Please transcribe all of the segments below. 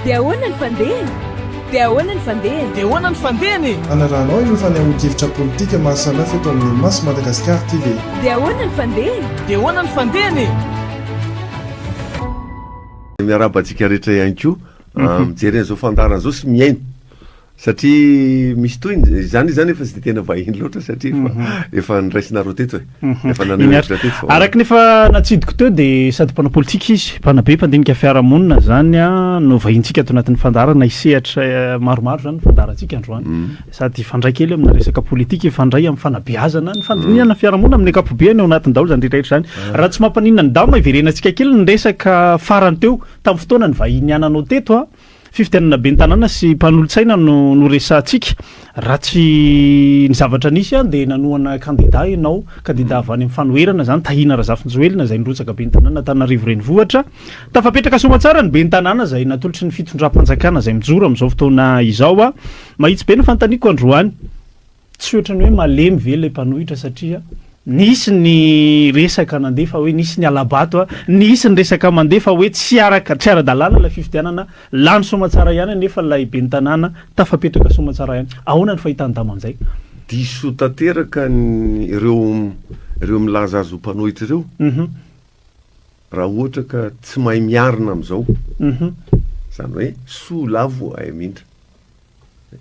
Dia ahoana ny fandehany? Dia ahoana ny fandehany? Dia ahoana ny fandehany e? Hanarahanao ireo fanehoan-kevitra politika maro samihafa eto amin'ny Maso Madagascar TV. Dia ahoana ny fandehany? Dia ahoana ny fandehany e? Miarahaba antsika rehetra ihany koa mijery an'izao fandaharana izao sy mihaino. Satria misy tohiny, izany izy izany efa tsy dia tena vahiny loatra satria efa efa niraisinareo teto e. Efa naneho hevitra teto fa. Araka ny efa natsidiko teo dia sady mpanao politika izy, mpanabe, mpandinika fiarahamonina izany no vahintsika ato anatin'ny fandaharana hisehatra maromaro izany ny fandaharantsika androany. Sady hifandray kely amina resaka politika, hifandray amin'ny fanabeazana, ny fandinihana ny fiarahamonina amin'ny ankapobeny ao anatiny daholo izany rehetra rehetra izany. Raha tsy mampaninona ny dama, hiverenantsika kely ny resaka farany teo tamin'ny fotoana nivahiniananao teto. Fifidianana ben'ny tanàna sy mpanolotsaina no noresahantsika. Raha tsy ny zavatra nisy an dia nanohana kandida ianao, kandida avy any amin'ny fanoherana izany, Tahina Razafinjoelina izay nirotsaka ben'ny tanàna Antananarivo Renivohitra. Tafapetraka soamantsara ny ben'ny tanàna izay natolotry ny fitondram-panjakana izay mijoro amin'izao fotoana izao. Mahitsy be ny fanontaniako androany. Tsy ohatran'ny hoe malemy ve ilay mpanohitra satria nisy ny resaka nandeha fa hoe nisy ny hala-bato, nisy ny resaka mandeha fa hoe tsy araka, tsy ara-dalàna ilay fifidianana, lany soamantsara ihany anefa ilay ben'ny tanàna, tafapetraka soamantsara ihany. Ahoana ny fahitan'i Dama an'izay? Diso tanteraka ny ireo ireo milaza azy ho mpanohitra ireo raha ohatra ka tsy mahay miarina amin'izao. Izany hoe soa lavo hay hamindra.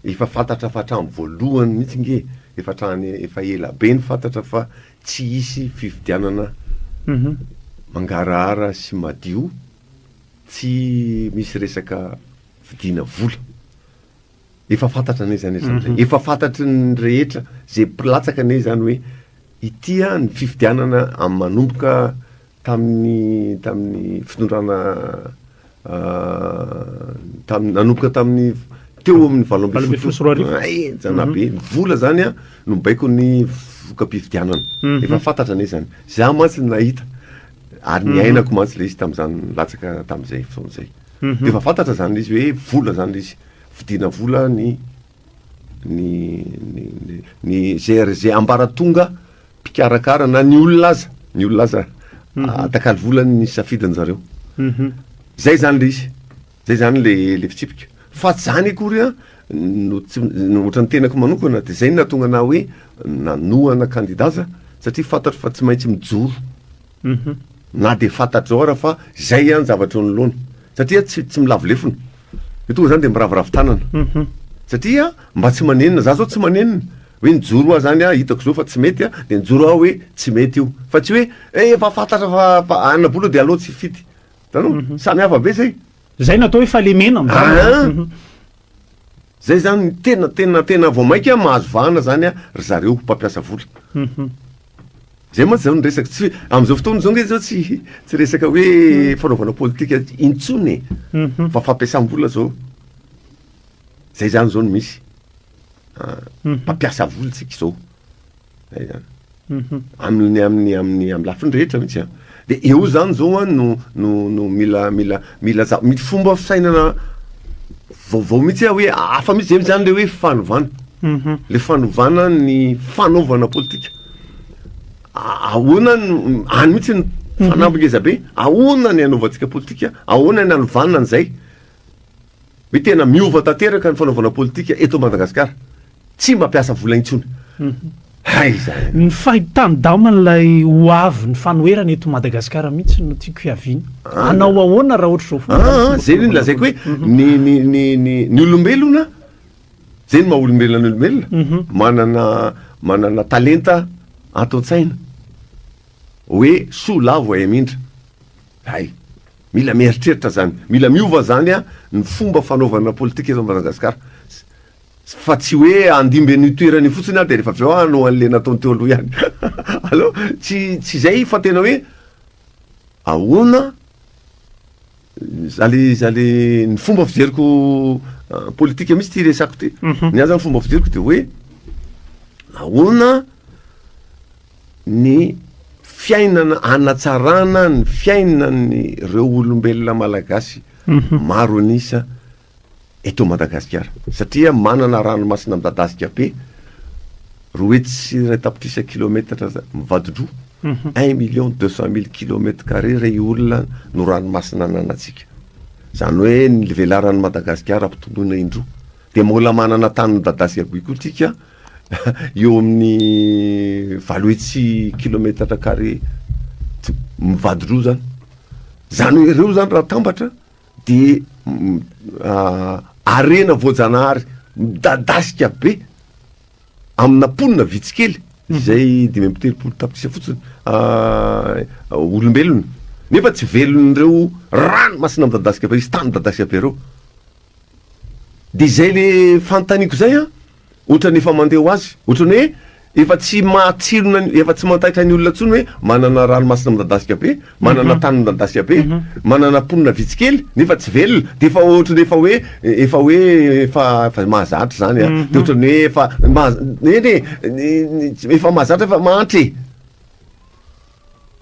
Efa fantatra fa hatramin'ny voalohany mihitsy nge, efa hatrany efa ela be no fantatra fa tsy hisy fifidianana mangarahara sy madio, tsy misy resaka vidiana vola. Efa fantatra anie zany hatramin'izay, efa fantatry ny rehetra zay mpilatsaka anie zany hoe ity an ny fifidianana amin'ny manomboka tamin'ny tamin'ny fitondrana tamin'ny nanomboka tamin'ny teo amin'ny 2018, henjana be, ny vola zany an no mibaiko ny voka-pifidianana, efa fantatra anie zany, za mantsy nahita ary niainako mantsy le izy tamin'izany nilatsaka tamin'izay fotoana izay, de efa fantatra zany le izy hoe vola zany le izy, vidiana vola ny ny ny ny ny zay zay ambaratonga mpikarakara na ny olona aza, ny olona aza atakalo vola ny safidin zareo. Zay zany le izy, zay zany le le fitsipika. Fa tsy zany akory an no tsy no ohatran'ny tenako manokana de zay no nahatonga anah hoe nanohana kandida za satria fantatro fa tsy maintsy mijoro. Na de fantatrao ara fa zay an zavatra eo anoloana satria tsy tsy milavo lefona. Io tonga zany de miraviravy tanana satria mba tsy manenina, za zao tsy manenina hoe nijoro aho zany a, hitako zao fa tsy mety a, de nijoro aho hoe tsy mety io, fa tsy hoe eh efa fantatra fa fa anona bola de aleo tsy hifidy, hitanao? Samy hafa be zay. Zay no atao hoe fahalemena amin'izany. Aa! Zay zany ny tena tena tena vao mainka mahazo vahana zany a ry zareo mpampiasa vola. Zay mantsy zao ny resaka, tsy amin'izao fotoana izao nge zao tsy tsy resaka hoe fanaovana politika intsony e, fa fampiasam-bola zao, zay zany zao no misy. Mpampiasa vola tsika izao, zay zany. Amin'ny amin'ny amin'ny amin'ny lafiny rehetra mihitsy an. De eo zany zao an no no no mila mila mila za- mila fomba fisainana vaovao mihitsy aho hoe hafa mihitsy zay zany le hoe fanovana. Le fanovana ny fanaovana politika. Ahoana no any mihitsy ny fanamby ngeza be, ahoana ny anaovantsika politika, ahoana ny hanovana an'izay. Hoe tena miova tanteraka ny fanaovana politika eto Madagasikara. Tsy mampiasa vola intsony. Hay izany. Ny fahitan'i Dama an'ilay ho avin'ny fanoherana eto Madagasikara mihitsy no tiako hiaviana. Hanao ahoana raha ohatr'izao foana izany fomba fanaovana Zay no lazaiko hoe ny ny ny ny ny olombelona, zay no maha olombelona ny olombelona, manana manana talenta ato an-tsaina hoe soa lavo hay hamindra. Hay. Mila mieritreritra zany, mila miova zany ny fomba fanaovana politika eto Madagasikara. Fa tsy hoe handimby an'io toerana io fotsiny aho de rehefa avy eo aho hanao an'le nataony teo aloha ihany. Allo, tsy tsy zay fa tena hoe ahoana za le za le ny fomba fijeriko politika mihitsy ty resako ty. Ny ahy zany fomba fijeriko de hoe ahoana ny fiainana hanatsarana ny fiainan'ireo olombelona malagasy maro an'isa eto Madagasikara satria manana ranomasina midadasika be 1 200 000 kilometatra mivadi-droa, 1 200 000 kilomètre carré rey olona no ranomasina ananantsika. Zany hoe ny velaran'i Madagasikara ampitomboina indroa. Dia mbola manana tany midadasika be koa tsika eo amin'ny 800 kilomètre carré mivady roa zany. Zany hoe ireo zany raha atambatra dia harena voajanahary midadasika be amina mponina vitsy kely izay 35 tapitrisa fotsiny olombelona nefa tsy velon'ireo ranomasina midadasika be sy tany midadasika be ireo. De izay le fanontaniako izay an, ohatran'ny efa mandeha ho azy, ohatran'ny hoe efa tsy mahatsilona ny, efa tsy mantaitra ny olona intsony hoe manana ranomasina midadasika be, manana tany midadasika be, manana mponina vitsy kely nefa tsy velona, de efa ohatran'ny efa hoe, efa hoe efa efa mahazatra izany an, de ohatran'ny hoe efa maha- eny e, efa mahazatra efa mahantra e.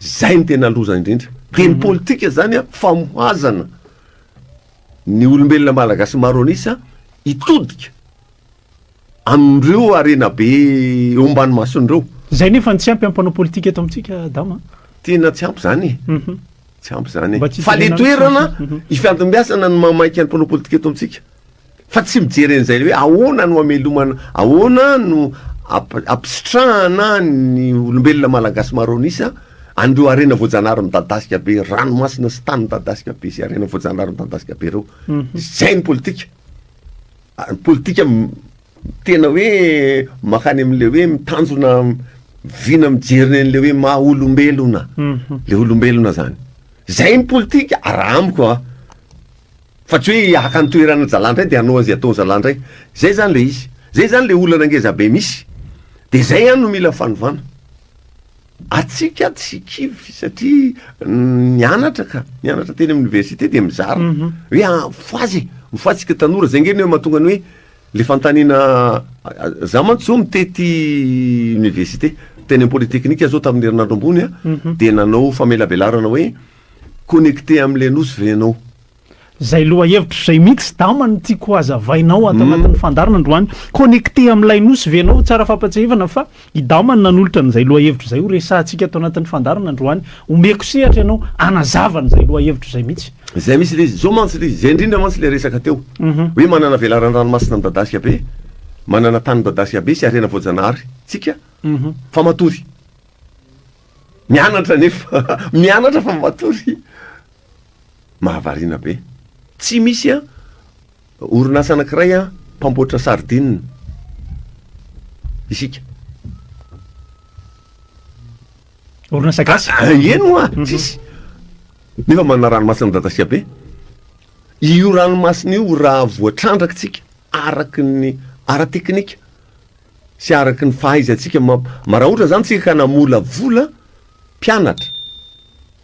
Zay no tena loza indrindra. De ny politika zany an, famohazana. ny olombelona malagasy maro an'isa hitodika amin'ireo harena be eo ambany masony ireo. Zay nefa ny tsy ampy amin'ny mpanao politika eto amintsika Dama a. Tena tsy ampy zany e. Tsy ampy zany e. Fa le toerana ifandimbiasana ny mamaika ny mpanao politika eto amintsika. Fa tsy mijery an'izay hoe ahoana no hamelomana, ahoana no ampisitrahana ny olombelona malagasy maro an'isa an'ireo harena voajanahary midadasika be, ranomasina sy tany midadasika be sy harena voajanahary midadasika be ireo. Izay ny politika. Ny politika tena hoe makany amin'ilay hoe mitanjona vina mijery an'ilay hoe maha olombelona. Le olombelona zany. Izay ny politika raha amiko a. Fa tsy hoe haka ny toerana zalahy indray de hanao an'izay ataon'ny zalahy indray. Zay zany le izy. Zay zany le olana ngeza be misy. De zay ihany no mila fanovana. Atsika tsy kivy satria nianatra ka, nianatra teny amin'ny université de mizara. Hoe ah, mifohaza e, mifohaza tsika tanora. Zay nge no mahatonga ny hoe le fanontaniana, za mantsy zao mitety université, teny amin'ny polytechnique zao tamin'ny herinandro ambony a, de nanao famelabelarana hoe Connecté amin'ilay nosy ve ianao? Zay lohahevitra izay mihitsy Dama no tiako hazavainao ato anatin'ny fandaharana androany. Connecté amin'ilay nosy ve ianao? Tsara fampatsiahivana fa i Dama no nanolotra an'izay lohahevitra izay ho resahantsika ato anatin'ny fandaharana androany. Omeko sehatra ianao hanazava an'izay lohahevitra izay mihitsy. Izay mihitsy ilay izy. Izao mantsy ilay izy. Izay indrindra mantsy ilay resaka teo. Hoe manana velaran-dranomasina midadasika be, manana tany midadasika be sy harena voajanahary tsika fa matory. Mianatra nefa, mianatra fa matory. Mahavariana be. Tsy misy an, orinasa anankiray an, mpamboatra sardine isika. Orinasa gasy? Ah, eny hoa, tsisy. Nefa manana ranomasina midadasika be. Io ranomasina io raha voatrandraka tsika araky ny ara-teknika sy araka ny fahaizantsika mamp, raha ohatra zany tsika ka namolavola mpianatra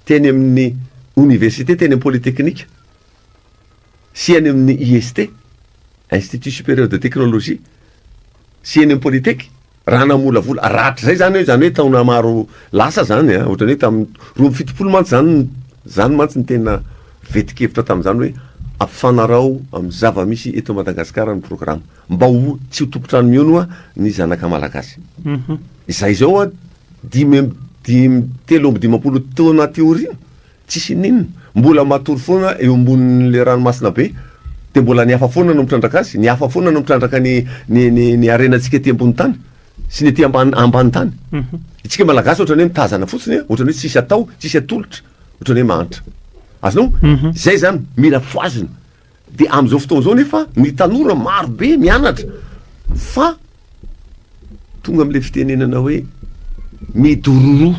teny amin'ny oniversite, teny amin'ny polytechnique sy any amin'ny IST, Institut Supérieur de Technologie, sy eny amin'ny polytech, raha namolavola, rahatrizay zany hoe, zany hoe taona maro lasa zany an, ohatran'ny hoe tamin'ny 72 mantsy zany, zany mantsy ny tena vetin-kevitra tamin'izany hoe ampifanaraho amin'ny zava-misy eto Madagasikara ny programa. Mba ho tsy ho tompon-trano mihono hoa ny zanaka malagasy. Izay izao hoa dimy amby dimy 53 taona aty aoriana tsisy n'inona, mbola matory foana eo ambonin'le ranomasina be, de mbola ny hafa foana no mitrandraka azy, ny hafa foana no mitrandraka ny ny ny ny harenantsika ety ambony tany sy ny ety ambany ambany tany. Itsika malagasy ohatran'ny hoe mitazana fotsiny, ohatran'ny hoe tsisy atao, tsisy atolotra, ohatran'ny hoe mahantra. Azonao? Zay zany mila fohazina. Dia amin'izao fotoana izao nefa ny tanora maro be mianatra fa tonga amin'ilay fitenenana hoe midororo.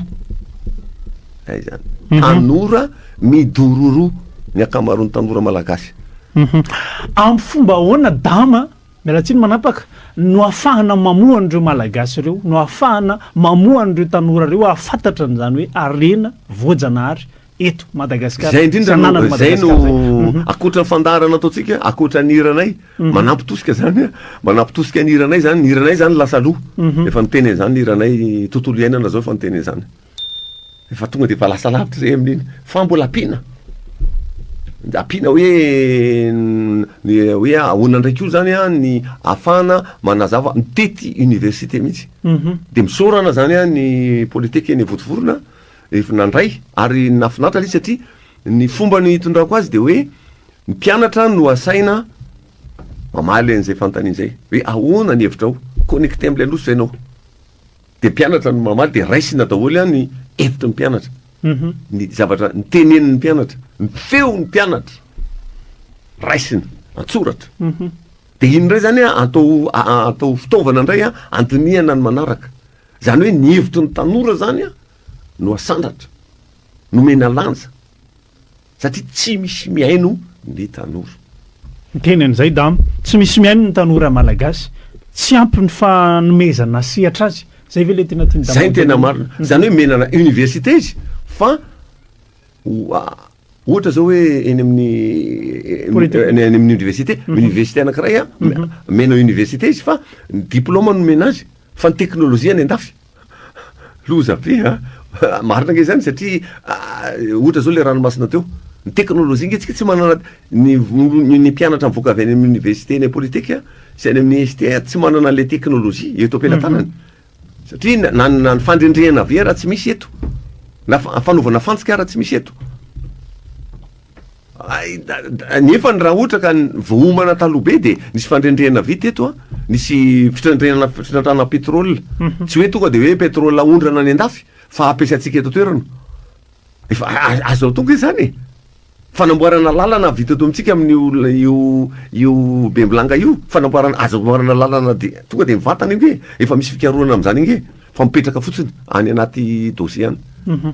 Zay zany. Tanora midororo ny ankamaroan'ny tanora malagasy. Amin'ny fomba ahoana Dama, miala tsiny manapaka, no ahafahana mamoha an'ireo Malagasy ireo, no ahafahana mamoha an'ireo tanora ireo hahafantatra an'izany hoe harena voajanahary eto Madagasikara. Zay indrindra no zay no mhm. akoatra ny fandaharana ataontsika, akoatra ny hiranay, mhm. manampy tosika zany, manampy tosika ny hiranay zany, ny hiranay zany lasa aloha. Mhm. Efa niteny an'izany ny hiranay tontolo iainana zao efa niteny an'izany. Efa tonga de efa lasa lavitra zay amin'iny. Fa mbola ampiana. Ampiana hoe ny hoe ahoana ndray koa zany an ny afahana manazava mitety université mihitsy. De misaorana zany an ny politique eny Vontovorona Efa nandray ary nahafinaritra ilay izy satria ny fomba nitondrako azy dia hoe. Ny mpianatra no asaina mamaly an'izay fanontaniana izay hoe ahoana ny hevitrao, connecté amin'ilay nosy ve ianao? De mpianatra no mamaly de raisina daholo ny hevitry ny mpianatra, ny zavatra ny tenenin'ny mpianatra, ny feon'ny mpianatra raisina an-tsoratra. De iny indray zany an atao atao fitaovana indray an andinihana ny manaraka. Zany hoe ny hevitry ny tanora zany an no asandratra, nomena lanja satria tsy misy mihaino ny tanora. Miteny an'izay Dama, tsy misy mihaino ny tanora malagasy, tsy ampy ny fanomezana sehatra azy, zay ve le tena tian'i Dama Zay ny tena hotenenina? marina, zany hoe menana université izy fa ohatra zao hoe eny amin'ny Polytechnique. eny amin'ny université, université anankiray an, mena université izy fa ny diplôme no omena azy fa ny teknôlôjia any an-dafy. Loza be a! Marina ange izany satria ohatra zao le ranomasina teo, ny teknôlôjia nge tsika tsy manana ny ny mpianatra mivoaka avy any amin'ny université any Polytech sy any amin'ny IST tsy manana an'le teknôlôjia eto am-pelatanany satria na na ny fandrendrehana avy ara tsy misy eto, na fanaovana fantsika ara tsy misy eto. Ay, nefa ny raha ohatra ka voaomana taloha be de nisy fandrendrehana vita eto a, nisy fitrandrahana fitrandrahana pétrole, tsy hoe tonga de hoe pétrole aondrana any an-dafy fa ampiasaintsika eto an-toerana, efa azo atao nge zany e, fanamboarana lalana vita eto amintsika amin'io io io Bembilanga io, fanamboarana azo amboarana lalana de tonga de mivantana io nge, efa misy fikarohana amin'izany nge fa mipetraka fotsiny any anaty dossier any.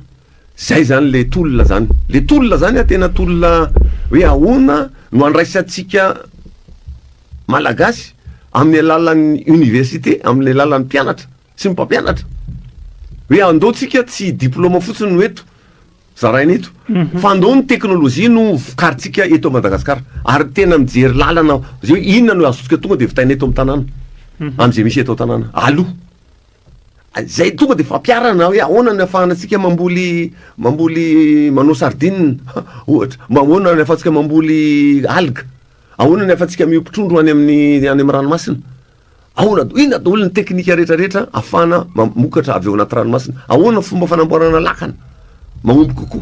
Zay zany le tolona zany. Le tolona zany a tena tolona hoe ahoana no andraisantsika malagasy amin'ny alalan'ny université, amin'ny alalan'ny mpianatra sy ny mpampianatra. Hoe andao tsika tsy diplôme fotsiny no eto zaraina eto fa andao ny teknôlôjia no vokarintsika eto Madagasikara ary tena mijery lalana zay hoe inona no azontsika tonga de vitaina eto amin'ny tanàna, am'zay misy eto an-tanàna aloha. Zay tonga de fampiharana hoe ahoana ny ahafahanantsika mamboly mamboly manao sardine ohatra, mba ahoana ny ahafahantsika mamboly algue, ahoana ny ahafahantsika miompy trondro any amin'ny any amin'ny ranomasina, ahoana inona daholo ny teknika rehetrarehetra ahafahana mamokatra avy ao anaty ranomasina, ahoana ny fomba fanamboarana lakana mahomby kokoa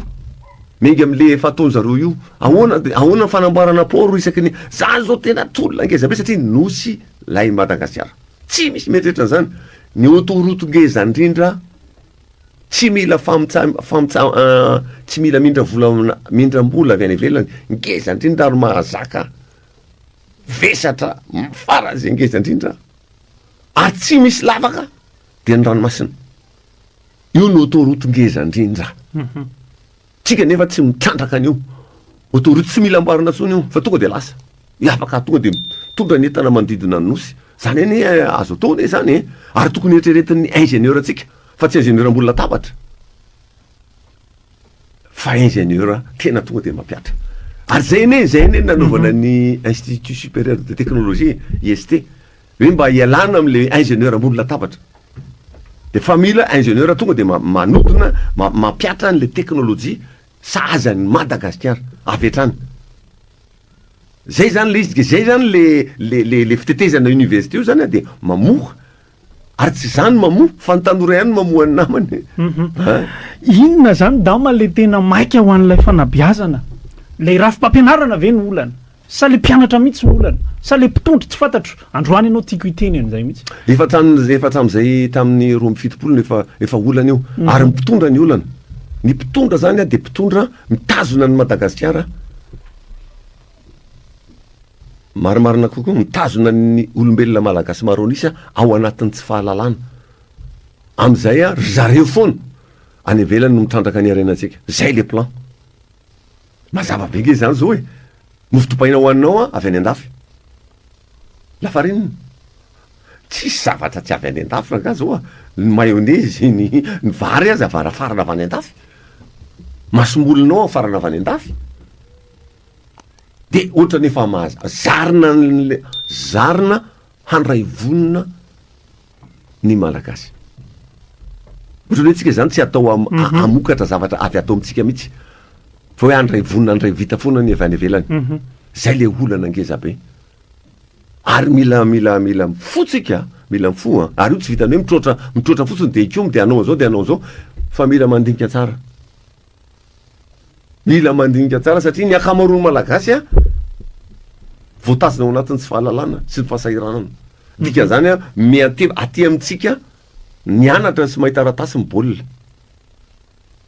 miainga am'le efa ataon-jareo io, ahoana ahoana ny fanamboarana port isaky ny, zany zao tena tolona ngeza be satria nosy lay Madagasikara. Tsy misy mieritreritra an'izany. Ny autoroute ngeza indrindra tsy mila famitsa- famitsa- tsy mila mindra vola amina- mindram-bola avy any ivelany, ngeza indrindra ary mahazaka vesatra faran'izay ngeza indrindra ary tsy misy lavaka dia ny ranomasina. Io no autoroute ngeza indrindra. Tsika nefa tsy mitrandraka an'io. Autoroute tsy mila amboarina intsony io fa tonga de lasa. Afaka tonga de mitondra ny entana manodidina ny nosy. Zany anie azo atao anie zany e. Ary tokony eritreretin'ny ingénieur antsika fa tsy ingénieur ambony latabatra fa ingénieur tena tonga de mampihatra. Ary zay anie, zay anie nanaovana ny Institut Supérieur de Technologie, IST. Hoe mba hialana amle ingénieur ambony latabatra. De fa mila ingénieur tonga de manodina, mampiatra an'le teknolojia sahaza an'i Madagasikara avy hatrany. Zay zany le izy, de zay zany le le le le fitetezana université io zany a de mamoha, ary tsy za no mamoha fa ny tanora ihany no mamoha ny namany. An! Inona zany dama le tena maika ho an'ilay fanabeazana? Ilay rafi-pampianarana ve no olana? Sa le mpianatra mihitsy no olana? Sa le mpitondra? Tsy fantatro. Androany ianao tiako hiteny an'izay mihitsy. Efa hatramin'ny efa hatramin'izay tamin'ny 72 no efa efa olana io. Ary ny mpitondra ny olana. Ny mpitondra zany dia mpitondra mitazona an'i Madagasikara marimarina kokoa mitazona ny olombelona malagasy maro an'isa ao anatin'ny tsy fahalalana. Amin'izay ry zareo foana any ivelany no mitrandraka ny harenantsika. Zay le plan. Mazava be nge zany zao e! Mofo dipaina hohaninao an avy any andafy. Lafarinina. Tsisy zavatra tsy avy any andafy rangaha zao a! Ny mayonnaise, ny ny vary aza avarafarana avy any andafy. Masombolinao afarana avy any andafy. De ohatrany efa maha- zarina an'le zarina handray vonona ny Malagasy. Ohatran'ny hoe tsika zany tsy atao am- hamokatra zavatra avy ato amintsika mihitsy fa hoe handray vonona handray vita foana ny avy any ivelany. Zay le olana ngeza be. Ary mila mila mila mifoha tsika, mila mifoha. Ary io tsy vitan'ny hoe mitroatra mitroatra fotsiny de hikomy de hanao an'izao de hanao an'izao fa mila mandinika tsara. Mila mandinika tsara satria ny ankamaroan'ny Malagasy a. Voatazona ao anatin'ny tsy fahalalana sy ny fahasahiranana. Dikan'izany a, miante aty amintsika nianatra sy mahay taratasy ny baolina.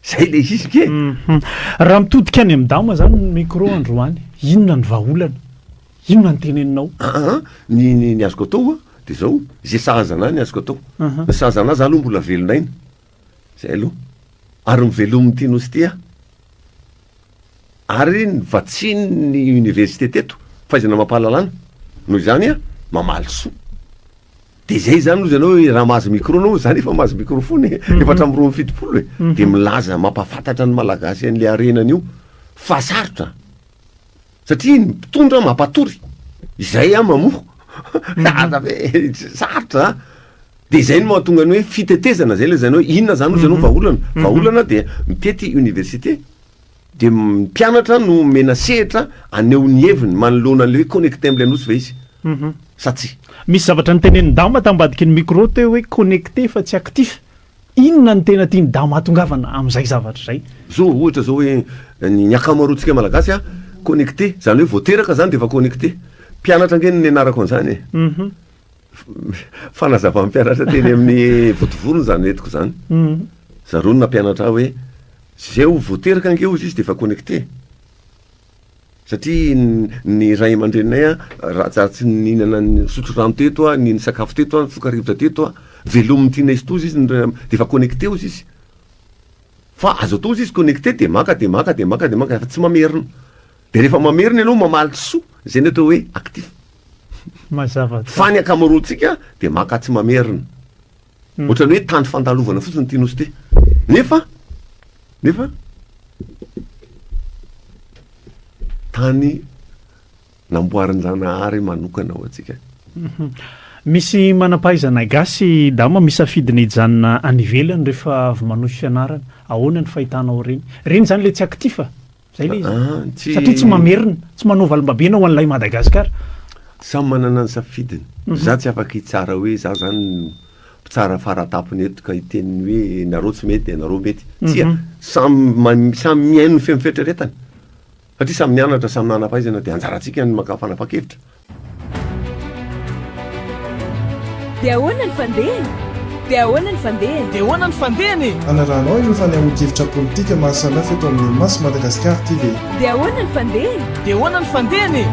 Zay le izy nge. Raha mitodika any amin'i Dama zany ny micro androany, inona ny vahaolana? Inona no teneninao? Aa, ny ny ny azoko atao a, de zao, ze sahaza anah ny azoko atao. Ny sahaza anah za aloha mbola velon'aina. Zay aloha. Ary mivelomin'ity nosy ity aho. Ary novatsian'ny université teto, fahaizana amam-pahalalana. Noho izany a, mamaly soa. De zay zany ozy ianao hoe raha mahazo micro anao, za nefa mahazo micro foana e, efa hatramin'ny 72 e, de milaza mampahafantatra ny Malagasy an'le harenany io fa sarotra satria ny mpitondra mampatory, izay aho mamoha, aza ve sarotra a, de zay no mahatonga ny hoe fitetezana zay lazaina hoe inona zany ozy ianao vahaolana, vahaolana dia mitety université de mpianatra no omena sehatra haneho ny heviny manoloana an'le hoe connecté am'le nosy ve izy sa tsia. Misy zavatra notenenin'i Dama tambadiky ny micro teo hoe connecté fa tsy actif. Inona no tena tian'i Dama hahatongavana amin'izay zavatra izay? Zao ohatra zao hoe ny ankamaroantsika malagasy a connecté, zany hoe vao teraka zany de efa connecté. Mpianatra ange no nianarako an'izany e. Fanazavan'ny mpianatra teny amin'ny Vontovorona izany entiko izany. Zareo no nampianatra ahy hoe zay ho vao teraka ange hozy izy de efa connecté. Satria ny ray aman-dreninay a, raha tsy nihinana nisotro rano teto a, nisakafo teto a, nifoka rivotra teto a, velomin'ny tianay sy tozy izy de efa connecté hozy izy. Fa azo atao hozy izy connecté de maka de maka de maka de maka fa tsy mamerina. De rehefa mamerina ianao mamaly soa, zay ny atao hoe actif. Mazava tsara. Fa ny ankamaroantsika dia maka tsy mamerina. Ohatran'ny hoe tany fandalovana fotsiny ity nosy ity. Nefa, nefa tany namboarin-janahary manokana ho antsika. Misy manam-pahaizana gasy Dama misafidy ny hijanona any ivelany rehefa avy manohy fianarana. Ahoana ny fahitanao ireny? Ireny izany ilay tsy actif? Zay le izy. Ah, tsy- Satria tsy mamerina, tsy manao valimbabena ho an'ilay Madagasikara. Samy manana ny safidiny. Za tsy afaka hitsara hoe za zany mpitsara faratapony eto ka hiteny hoe nareo tsy mety de nareo mety. Tsia, samy ma- samy mihaino ny feo fieritreretany. Satria samy nianatra, samy nanam-pahaizana de anjarantsika ny maka fanapahan-kevitra. Dia ahoana ny fandehany? Dia ahoana ny fandehany? Dia ahoana ny fandehany e? Hanarahanao ireo fanehoan-kevitra politika maro samihafa eto amin'ny Maso Madagascar TV. Dia ahoana ny fandehany? Dia ahoana ny fandehany e?